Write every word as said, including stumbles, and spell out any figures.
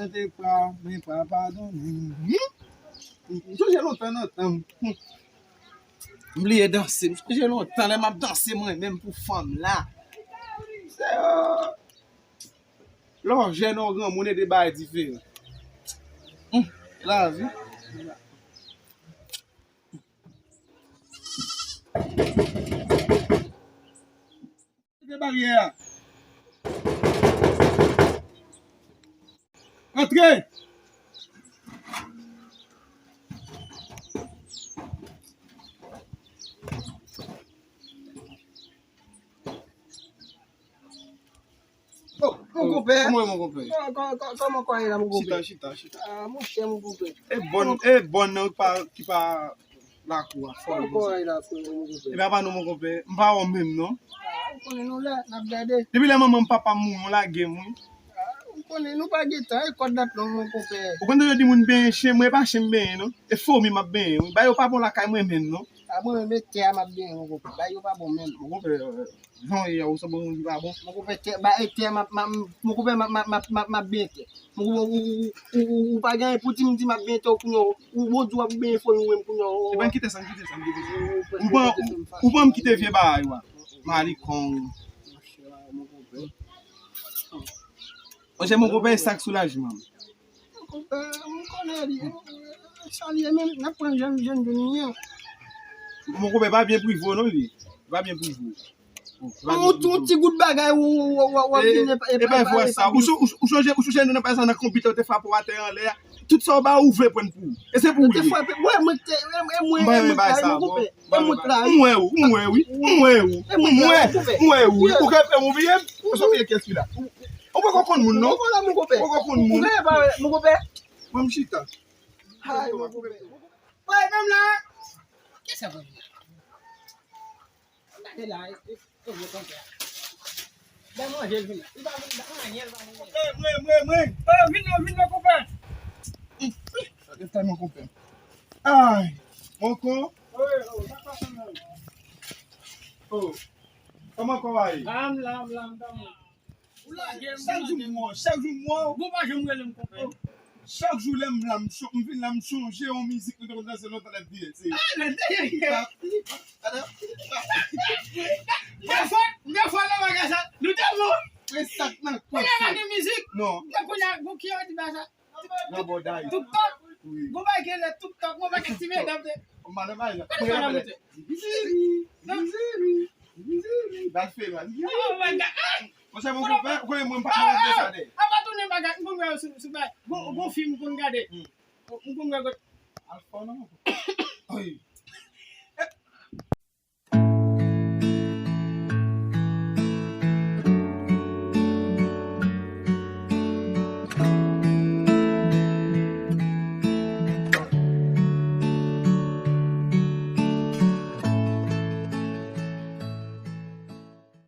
Mwen te pa, mwen pa padone. Hmm? M sonje lontan nan tan. Hmm. M bliye danse. M sonje lontan lè m ap danse mwen menm pou fanm la. Se, euh, lè w jèn, yon granmoun e de bagay diferan. Hmm. Lavi. Leve baryè a. Antre! Oh, mon konpè. Kòman, mon konpè? Kò-, kò-, kò-, kòman kò ye la, mon konpè? Chita, chita, chita. Ah, monchè, mon konpè. E bòn, e bòn nan ki pa, ki pa lakou a, fò l konsa. Kòman kò ye la, frè, mon konpè? Ebyen, apa nou, mon konpè? M pa wè w menm, non. Ah, ou konnen nou la, n ap gade. Depi lè manman m, papa m mouri, w lage m, wi. Ah, ou konnen nou pa gen tan, e kòd dat long, mon konpè. Ou konn yo di moun benyen chen, mwen e pa chen m benyen, non. E fomi m ap benyen, wi. Bagay yo pa bon lakay mwen menm, non. Ah, mwen menm, e tè a m ap benyen, mon konpè. Bagay yo pa bon menm. Mon konpè, euh, jan w ye a, ou sanble yon moun ki pa bon. Mon konpè, tè, ba, e tè, m ap, m ap, mon konpè, m ap, m ap, m ap, m ap, m ap benyen tè. Mon konpè, ou, ou, ou, ou, ou pa gen anyen pou di m, di m ap benyen tè w kounye a, ou, ou, Bondye w ap benyen fomi w menm kounye a, ou, ou. Epa, n kite sa, n kite sa, n kite sa. Ou pran, ou pran m kite vye bagay, wa. Malikong. Monchè, mon konpè, e sa k soulajman m. Konpè, m konnen li. Sa li ye menm, n ap pran jèn, jèn, jèn li an. Mon konpè, pa byen prive w non li. Pa byen prive w. Yon ti, yon ti gout bagay, ou, ou, ou, ou ap vin e, e, e pa vwa sa. Ou so-, ou, ou sonje, ou sonje nou nan pase nan konbit la, ou te frape w atè anlè a. Tout sa w ba ou vle pran pou ou. E se pou ou li ye. Ou te frape, mwen, mwen te, e, e mwen, e mwen, e mwen, mon konpè. E mwen la, wi. M wè ou, m wè, wi. M wè ou. M wè, m wè ou, wi. Ou ka fè m oubliye m? Ou sa oubliye kiyès ki la? Ou poko konn moun, non? Ou poko konn moun. Ou pa wè, mon konpè? Mwen, m chita. Ay, mon konpè. Wè, menm la. Kisa konn la? Gade la, e, e, e, vye konpè. Ban manje l vin la. Li pa vin, ban manje l, ban manje l. Mwen, mwen, mwen. Oh, vin non, vin non, konpè. Sa te fè, mon konpè. Ay, mon kon. Oh, kòman kò a ye? Chak jou m wè w, chak jou m wè w. Bon, pa janm rele m konpè. Chak jou lè m la, m cho-, m vin la, m chonje yon mizik nou te konn danse lontan lè m te jèn. Se, ah, lè m te jèn. Defwa, defwa nan bagay sa, nou te bon. E sa k nan kò sa. Kounye a pa gen mizik. Non. Kounye a, bon, ki yo di bagay sa? Nan bòday. Tuk tok. Wi. Gon bagay ki rele tuk tok, gon bagay ti medam te. Madan bagay la. Kote sa la monte? Ziziri, ziziri, ziziri. Bat fè mal. Oh my God. Monchè, mon konpè, ou konnen mwen pa mwen de sa de. Apa tounen bagay, m konn wè yo sou, sou bagay. Gon, gon fim m konn gade. M konn wè gon. Al fò non. Wi.